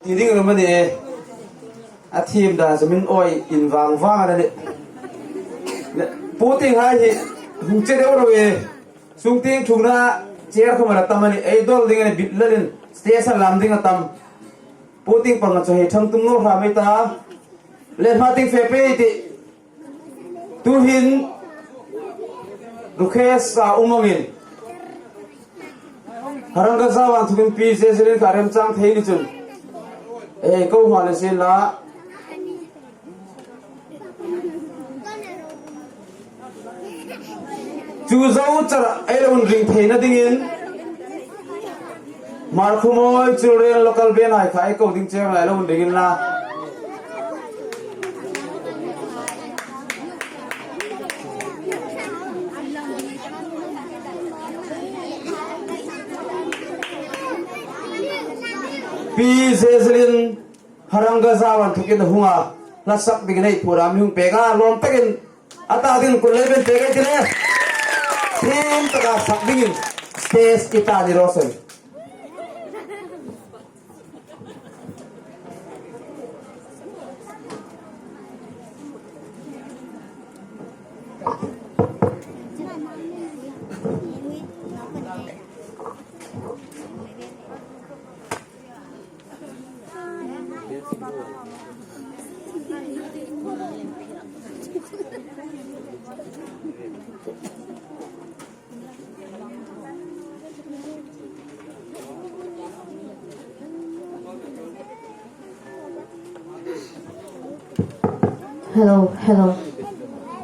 Ti ding rum a ni e. A thim dan chu min awi in vang vang a ni. Pu Ting Hai hi hung che deuh ro e. Chung ting thung na chair khum a la tam a ni. Ei dawlh ding a ni bit lal in stage a lam ding a tam. Pu Ting pang chu hei thang tum no hram ei ta. Le hma ting fe pe ti Tuhin Rukhesh a um angin Haranga zawan thukin pi Jezelin ka remchang thei ni chun e ko hma le se la Chu zo char ei lo ring thei na dingin Markhumawi Children Local Band ai kha ei ko ding cheng lai lo ringin la. Pi Zezelin Haranga zawan thukin hunga hlasak ding nei pura mi hung peka lom takin ata ding kun lei ben pe kai tile thim taka sak ding in stage ita ni rosen Hello, hello.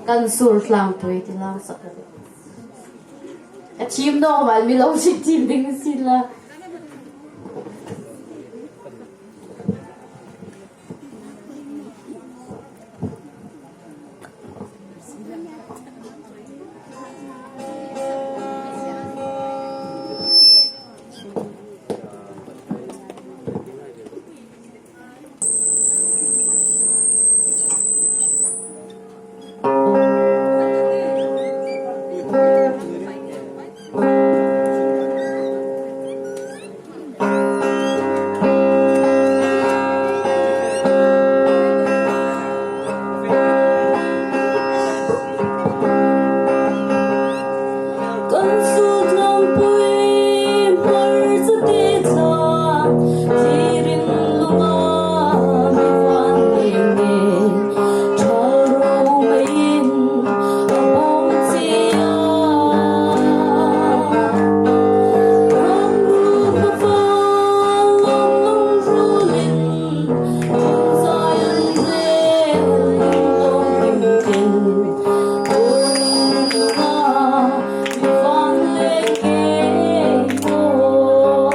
Kan sur tlang pui ti lang sak ka A thim normal mi lo si thim ding si la. Kan sultlangpui hmarchate thla thlirin lunga mi van leng nge ṭhal romeiin a bawm che a. Ram ruhma val lawm lungrulin thangzai an rel lunglawm hlimten turin lunga mi van leng ngei maw.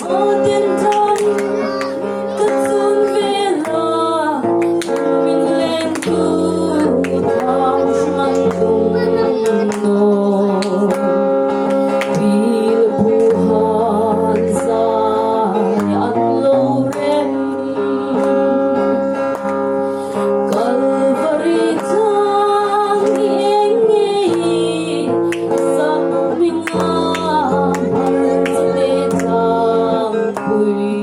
Maw tin tham ka chun vel a, min leng tu thang hriman lung naw. Bil phuhan zai an lo rem. Kalvari tlang i eng ngei sak minga hmarchate tlangpui.